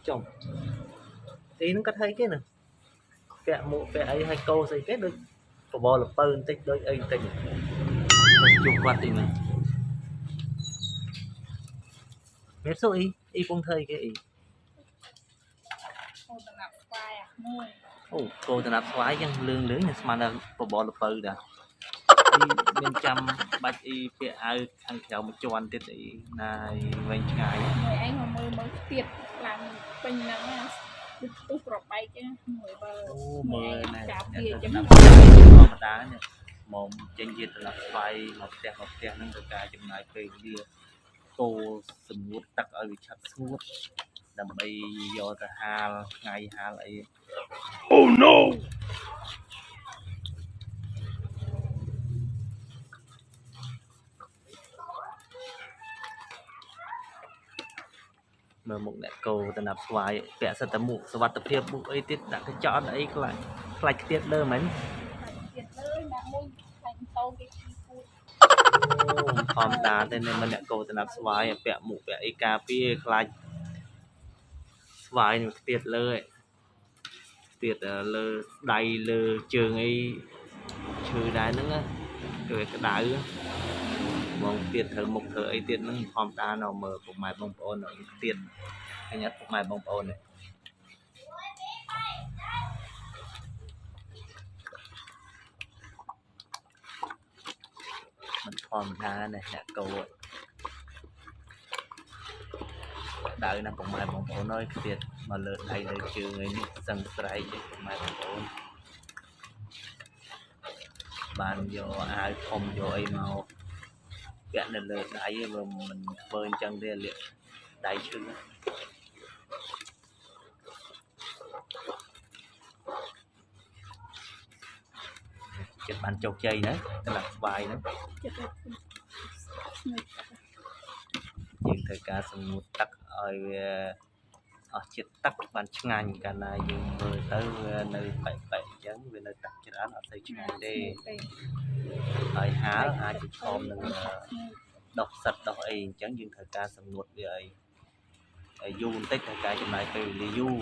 ចុំអ៊ីហ្នឹងគាត់ធ្វើអីគេហ្នឹងពាក់មួកពាក់អីហើយកោស្អីគេដូចបបរលពៅបន្តិចដូចអីបន្តិចគាត់ជួបគាត់ទីមើលមានសួរអ៊ីអ៊ីពងធ្វើអីគេអ៊ី គោតំណាប់ស្វាយអាមួយ អូគោតំណាប់ស្វាយយ៉ាងលឿងលឿងខ្ញុំស្មានថាបបរលពៅដែរអ៊ីមានចាំបាច់អ៊ីពាក់អាវខាងក្រៅមួយជាន់ទៀតអីណាយវែងឆ្ងាយ មួយឯងមកមើលមើលខ្ទៀតឡើងពេញហ្នឹងណាវាផ្ទុះប្របែកហ្នឹងមួយបើ អូមើលណែ ចាប់ អ្នក វាចឹង ទៅតំណាប់ធម្មតានេះមកចេញជាត្រឡប់ស្វាយមកផ្ទះមកផ្ទះហ្នឹងទៅការចំណាយពេលវេលាគោសម្ងួតទឹកឲ្យវាឆាប់ស្ងួតដើម្បីយកទៅហាលថ្ងៃហាលអី Oh no! មើលមុខអ្នកគោតំណាប់ស្វាយពាក់សិតតែមួកសុវត្ថិភាពមួកអីទៀតដាក់កញ្ចក់អីខ្លាចខ្លាចខ្ទៀតលើមែន ទៀតលើណាមួយខ្លាញ់តោគេគីគួត អូធម្មតាទេនេះមិនអ្នកគោតំណាប់ស្វាយឲ្យពាក់មួកពាក់អីការពារខ្លាចស្វាយនឹងខ្ទៀតលើឯងខ្ទៀតលើដៃលើជើងអីឈឺដែរហ្នឹងណាគឺវាក្តៅបងទៀតត្រូវមុខត្រូវអីទៀតហ្នឹងធម្មតានៅមើលពុកម៉ែបងប្អូននៅខ្ទៀតឃើញអត់ពុកម៉ែបងប្អូននេះមិនធម្មតាណាស់អ្នកគោក្តៅណាស់ពុកម៉ែបងប្អូនអើយខ្ទៀតមកលើដៃលើជើងអីនេះសឹងស្រែកទេពុកម៉ែបងប្អូនបានយកអាវធំយកអីមកពាក់នៅលើដៃឯងបើមិនធ្វើអញ្ចឹងទេលាកដៃឈឺចិត្តបានជោគជ័យណាត្រឡប់ស្វាយហ្នឹង ចិត្តតែស្ងួត យើងត្រូវការសម្ងួតទឹកឲ្យវាអស់ជាតិទឹកបានឆ្ងាញ់កាលណាយើងធ្វើទៅវានៅបែកបែកអញ្ចឹងវានៅទឹកច្រើនអត់សូវឆ្ងាញ់ទេ ទេ ហើយហាលអាចប្រឈមនឹងដុះសិតដុះអីអញ្ចឹងយើងត្រូវការសម្ងួតវាឲ្យឲ្យយូរបន្តិចត្រូវការចំណាយពេលវេលាយូរ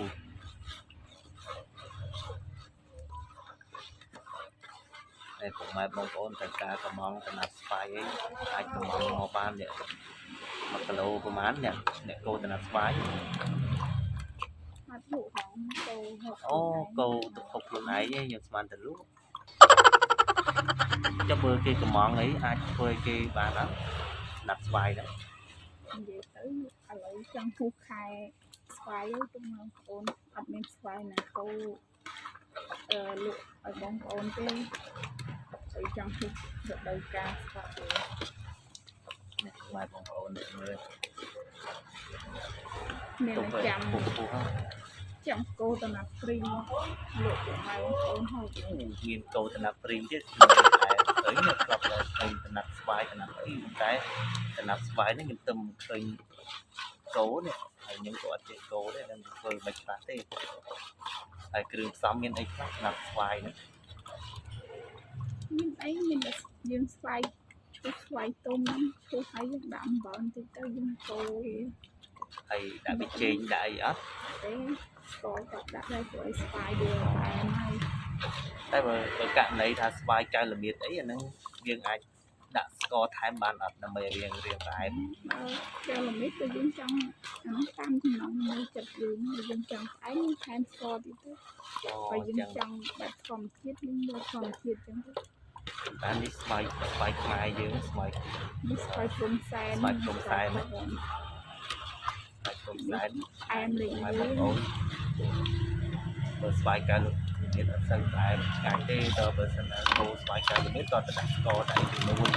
តែពុកម៉ែបងប្អូនត្រូវការកំងតំណាប់ស្វាយអីអាចកំងមកបាននេះ1គីឡូប្រហែលអ្នកអ្នកគោតំណាប់ស្វាយ អត់លក់ហងគោហូប អូគោទៅហូបខ្លួនឯងឯងយើងស្មានតែលក់ចាំមើលគេកំងអីអាចធ្វើឲ្យគេបានអត់ណាប់ស្វាយហ្នឹង និយាយទៅឥឡូវចង់ហួសខែស្វាយទៅពុកម៉ែបងប្អូនអត់មានស្វាយណាគោអឺលក់ឲ្យបងប្អូនទេហើយចង់ហួសរដូវកាលស្វាយ នេះម៉ែបងប្អូននេះមើល មាន ទុកឲ្យ តែចាំ ពុះពុះហ្នឹង ចាំគោតំណាប់ព្រីងលក់ពុកម៉ែបងប្អូនហូប មានគោតំណាប់ព្រីងទៀតតែឃើញនៅក្លឹបឃើញតំណាប់ស្វាយតំណាប់អីតែតំណាប់ស្វាយនេះខ្ញុំទឹមឃើញគោនេះហើយខ្ញុំក៏អត់ចេះគោដែរនឹងធ្វើមិនខ្លះទេហើយគ្រឿងផ្សំមានអីខ្លះតំណាប់ស្វាយហ្នឹង មានអីមានតែយើងស្វាយឈូសស្វាយទុំហ្នឹងឈូសហើយយើងដាក់អំបិលបន្តិចទៅយើងកូរវា ហើយដាក់ប៊ីចេងដាក់អីអត់ ទេស្ករក៏ដាក់ដែរព្រោះឲ្យស្វាយវាផ្អែមហើយ តែបើបើករណីថាស្វាយកៅល្មៀតអីអាហ្នឹងយើងអាចដាក់ស្ករថែមបានអត់ដើម្បីឲ្យរៀងរៀងផ្អែម បើកែវល្មិចក៏យើងចង់អានោះតាមចំណង់ចំណូលចិត្តយើងបើយើងចង់ផ្អែមយើងថែមស្ករតិចទៅ អូ បើ អញ្ចឹង យើងចង់បែបធម្មជាតិយើងយកធម្មជាតិចឹងទៅ តែនេះស្វាយស្វាយខ្មែរយើងស្វាយ នេះស្វាយព្រំសែន ស្វាយព្រំសែនណា ស្វាយព្រំសែន ផ្អែមលេខ ខ្មែរ មួយ បងប្អូនបើស្វាយកៅល្មៀតអត់សូវផ្អែមឆ្ងាញ់ទេតើបើសិនណាគោស្វាយកៅល្មៀតក៏ទៅដាក់ស្ករដាក់អីជាមួយ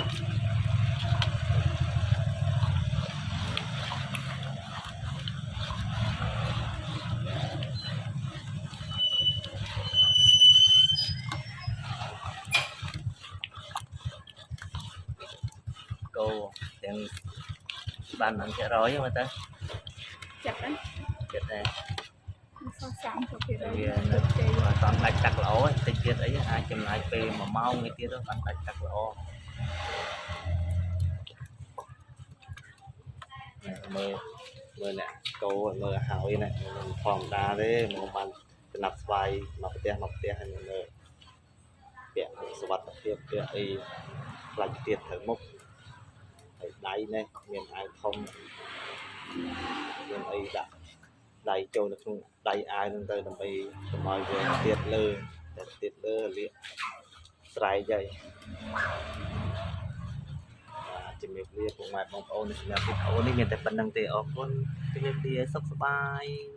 គោទាំងបានប៉ុន្មានភាគរយហ្នឹងមើលទៅ ចិត្តណា ចិត្តដែរ សោះ30% វា ជោគជ័យ អត់តាន់ដាច់ទឹកល្អទេតិចទៀតអីអាចចំណាយពេល1ម៉ោងឯទៀតទៅបានដាច់ទឹកល្អមើលមើលអ្នកក គោមើលហើយណាមិនធម្មតាទេមកបានចំណាប់ស្វាយមកផ្ទះមកផ្ទះហើយមើលពាក់សុវត្ថិភាពពាក់អីខ្លាច់ទៀតត្រូវមុខហើយដៃនេះមានអាវធំមានអីដាក់ដៃចូលនៅក្នុងដៃអាវហ្នឹងទៅដើម្បីកុំឲ្យវាទៀតលើតែទៀតលើលាកស្រែកហើយ ជំរាបលាពុកម៉ែបងប្អូនសម្រាប់វីដេអូនេះមានតែប៉ុណ្្នឹងទេអរគុណជំរាបលាសុខសប្បាយ។